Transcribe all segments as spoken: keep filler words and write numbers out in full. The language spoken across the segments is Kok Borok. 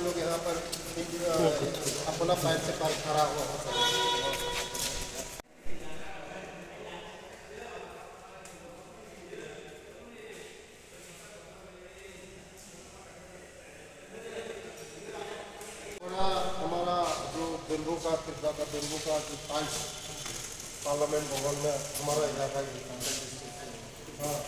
लोग यहाँ पर, अ, अपना पैर से पर खड़ा हुआ होता है। हमारा, हमारा जो बेम्बू का, तिरका का बेम्बू का जो टाइल्स, पार्लियामेंट भवन में हमारा इलाका ही। हाँ।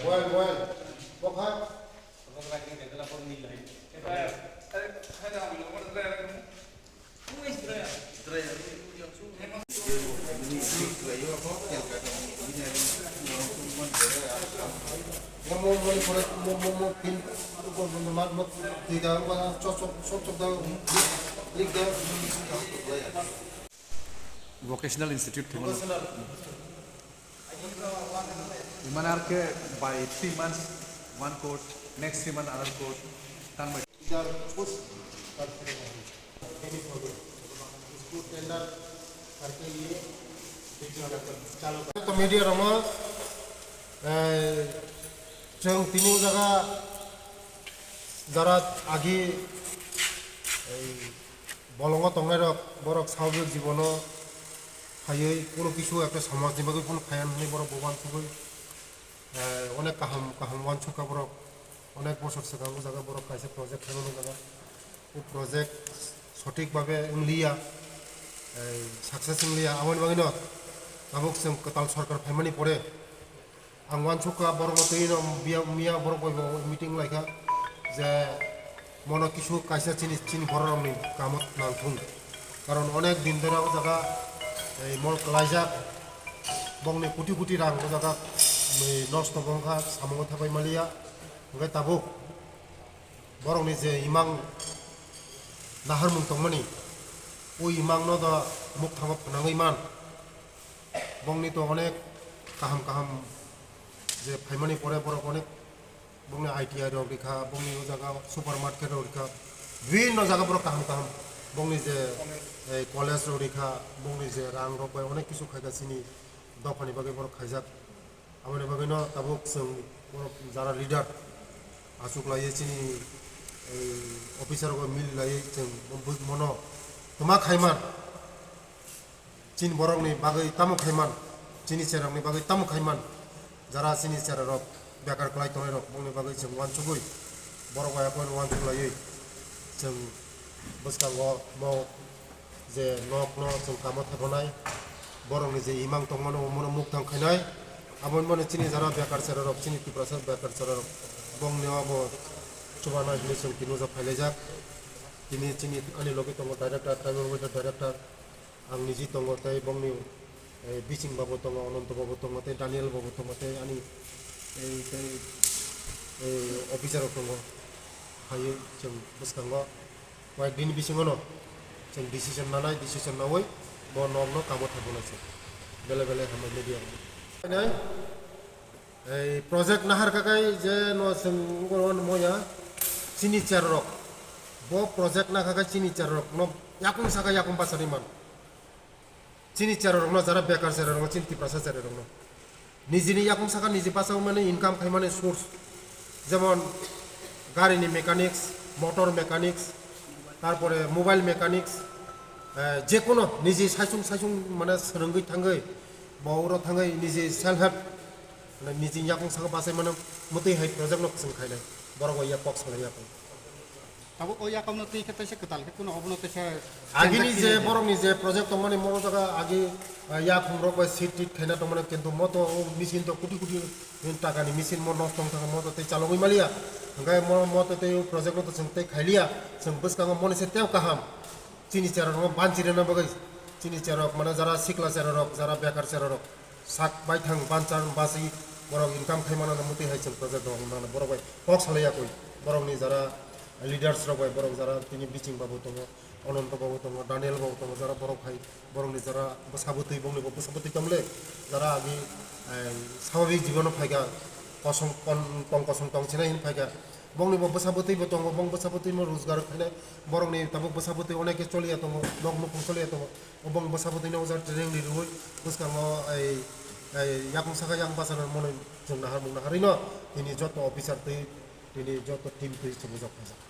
Well, well. Bokha. Vocational institute thwngmano. Imani arkhe by three months one course, next three months another course, tangbai. Media rokno, eh, chwng tini o jaga jara agi, eh, bolongo tongnai rok, borok swabik jibono phaiwi kuno kisu ekta somajni bagwi phano phaiya hinwi borok bo uansugwi, eh, onek kaham kaham uansukha borok. Onek bosor swkang o jaga borok kaisa project khaimano jaga. O project sothik babe wngliya, eh, success wngliya. Aboni bagwino tabuk chwng kwtal sorkar phaimani pore ang uansukha borokno twi no miya, miya borok bai bo meeting laikha je mono kisu kaisa chini, chini borok rokni kamo nangthung. Karon onek din dhora o jaga, eh, mol kwlaijak, bongni koti koti rang o jaga, eh, nosto wngkha, samungo thapai maliya. Hwnkhe tabuk borokni je imang naharmung tongmani, o imangno do mukthango phnangwi man. Bongni to onek kaham kaham je phaimani pore borok onek bongni I T I rok rikha, bongni o jaga supermarket rok rikha, bibhinno jaga borok kaham kaham bongni je, eh, college rok rikha, bongni je rang rok bai onek kisu khaikha chini dophani bagwi borok khaijak. Aboni bagwino tabuk chwng borok jara leader achuk laiwi chini, eh, officer rok mil laiwi chwng bo-, mono twma khaiman. Chini borokni bagwi tamo khaiman, chini cherokni bagwi tamo khaiman, jara chini cherarok bekar kwlai tongnai rok, bongni bagwi chwng uansugwi, borok bai aphano uansuk laiwi chwng bwskango mo je nokno chwng kamo thepanai, borokni je imang tongmano omono mukthang khainai, aboni mano chini jara bekar cherarok, chini Tiprasa bekar cherarok, bongni obo chubanai hinwi chwng tini uja phailaijak. Tini chini ani logi tongo director, tribal welfare director, Ang niji tongo tei bongni, eh, bising babu tongo, Ononto babu tongo tei Daniel babu tongo tei ani, eh, tei, eh, officer rok tongo. Phaiwi chwng bwskango koyek din bisingono chwng decision nanai, decision naui bo nokno kamo thaibo nai se. Bele bele hambai media rok. Ei project nahar kakai je no chwng ungkor moya chini cherarok. Bo project nahar kakai chini cherarok no yakung saka yakung bachari man. Chini cherarok no jara bekar cherarok no chini Tiprasa cherarok no. Nijini yakung saka niji bachao mani income khai mani source. Jemon gari ni mechanics, motor mechanics, tarpore mobile mechanics, eh, je kono niji saisung saisung mane swrwngwi thangwi, bo oro thangwi niji self help Mane nijini yakung saka bachai mano mwtwi hai project no kwchwng khainai. Borok bai yak kok salai yakung. Tabuk o yakung no twi khe teisa kwtal khe kuno obono teisa Agini je borokni je project tongmani mono jaga agi, ah, yakung rok bai sit tit khaina tongmani kintu moto o machine to kuti kuti takani machine mo nosto wng thangkha moto tei chalogwi maliya. Hwnkhe mo moto tei o project no to chwng tei khailiya. Chwng bwskango moni se tei kaham. Chini cherarok no banchi rwna bagwi chini cherarok mane jara sikla cherarok jara bekar cherarok. Sak baithang banchar basi borok income khai mano mwtwi hai chwng project rok nang borok bai kok salai yakwi borokni jara leaders rok bai borok jara tini Biching babu tongo, Ononto babu tongo, Daniel babu tongo, jara borok hai borokni jara bwsa bwtwi, bongni bo bwsa bwtwi tongmole jara agi sababik jibono phaikha, kosom kon tong kosom tong sinai hin phaikha. Bongni bo bwsa bwtwi bo tongo, bong bwsa bwtwi no rojgar khainai, borokni tabuk bwsa bwtwi oneke choliya tongo, nok nukhung choliya tongo. Bong bwsa bwtwi no jar training ni rwi bwskango ai ai yakung saka yang bachana monoi chwng nahar mung naharwi no tini joto officer twi tini joto team twi chwng ujak khaijak.